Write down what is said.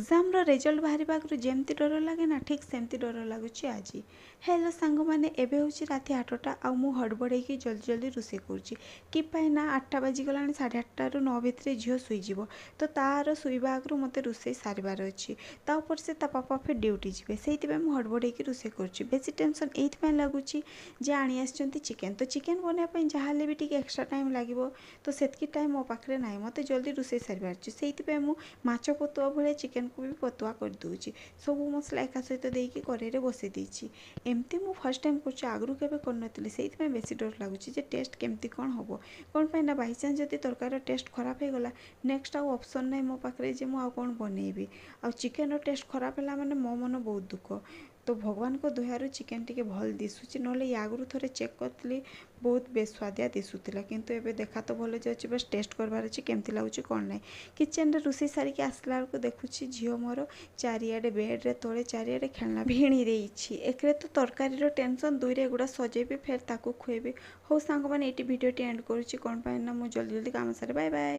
ଏକ୍ଜାମ୍ର result ବାହାରିବା ଆଗରୁ ଯେମିତି ଡର ଲାଗେ ନା, ଠିକ୍ ସେମିତି ଡର ଲାଗୁଛି ଆଜି। ହ୍ୟାଲୋ ସାଙ୍ଗମାନେ, ଏବେ ହେଉଛି ରାତି 8ଟା ଆଉ ମୁଁ ହଡ଼ବଡ଼େଇକି ଜଲ୍ଦି ଜଲ୍ଦି ରୋଷେଇ କରୁଛି। କି ପାଇଁ ନା 8ଟା ବାଜିଗଲାଣି, 8:30ରୁ 9 ଭିତରେ ଝିଅ ଶୋଇଯିବ। ତ ତାର ଶୋଇବା ଆଗରୁ ମୋତେ ରୋଷେଇ ସାରିବାର ଅଛି। ତା ଉପରେ ସେ ତା ପାପା ଫେର୍ ଡ୍ୟୁଟି ଯିବେ, ସେଇଥିପାଇଁ ମୁଁ ହଡ଼ବଡ଼େଇକି ରୋଷେଇ କରୁଛି। ବେଶୀ ଟେନସନ୍ ଏଇଥିପାଇଁ ଲାଗୁଛି ଯେ ଆଣି ଆସିଛନ୍ତି ଚିକେନ୍। ତ ଚିକେନ୍ ବନେଇବା ପାଇଁ ଯାହାହେଲେ ବି ଟିକେ ଏକ୍ସଟ୍ରା ଟାଇମ୍ ଲାଗିବ, ତ ସେତିକି ଟାଇମ୍ ମୋ ପାଖରେ ନାହିଁ। ମୋତେ ଜଲ୍ଦି ରୋଷେଇ ସାରିବାର ଅଛି, ସେଇଥିପାଇଁ ମୁଁ ମାଛ ପତୁଆ ଭଳିଆ ଚିକେନ୍କୁ ବି ପତୁଆ କରିଦେଉଛି। ସବୁ ମସଲା ଏକା ସହିତ ଦେଇକି କରେଇରେ ବସେଇ ଦେଇଛି। ଏମିତି ମୁଁ ଫାର୍ଷ୍ଟ ଟାଇମ୍ କରୁଛି, ଆଗରୁ କେବେ କରିନଥିଲି, ସେଇଥିପାଇଁ ବେଶୀ ଡର ଲାଗୁଛି ଯେ ଟେଷ୍ଟ କେମିତି କ'ଣ ହେବ। କ'ଣ ପାଇଁ ନା ବାଇଚାନ୍ସ ଯଦି ତରକାରୀର ଟେଷ୍ଟ ଖରାପ ହେଇଗଲା, ନେକ୍ସଟ ଆଉ ଅପସନ୍ ନାହିଁ ମୋ ପାଖରେ ଯେ ମୁଁ ଆଉ କ'ଣ ବନେଇବି। ଆଉ ଚିକେନ୍ର ଟେଷ୍ଟ ଖରାପ ହେଲା ମାନେ ମୋ ମନ ବହୁତ ଦୁଃଖ। ତ ଭଗବାନଙ୍କ ଦୟାରୁ ଚିକେନ୍ ଟିକେ ଭଲ ଦିଶୁଛି, ନହେଲେ ୟା ଆଗରୁ ଥରେ ଚେକ୍ କରିଥିଲି, ବହୁତ ବେସ୍ୱାଦିଆ ଦିଶୁଥିଲା। କିନ୍ତୁ ଏବେ ଦେଖା ତ ଭଲ ଯାଉଛି, ବାସ୍ ଟେଷ୍ଟ କରିବାର ଅଛି କେମିତି ଲାଗୁଛି କ'ଣ ନାହିଁ। କିଚେନ୍ରେ ରୋଷେଇ ସାରିକି ଆସିଲା ବେଳକୁ ଦେଖୁଛି ଝିଅ ମୋର ଚାରିଆଡ଼େ ବେଡ଼୍ରେ ତଳେ ଚାରିଆଡ଼େ ଖେଳନା ଭିଣି ଦେଇଛି। ଏକରେ ତ ତରକାରୀର ଟେନସନ୍, ଦୁଇରେ ଏଗୁଡ଼ା ସଜେଇବି, ଫେର୍ ତାକୁ ଖୁଏଇବି। ହଉ ସାଙ୍ଗମାନେ, ଏଇଠି ଭିଡ଼ିଓଟି ଏଣ୍ଡ କରୁଛି। କ'ଣ ପାଇଁ ନା ମୁଁ ଜଲ୍ଦି ଜଲ୍ଦି କାମ ସାରେ। Bye bye.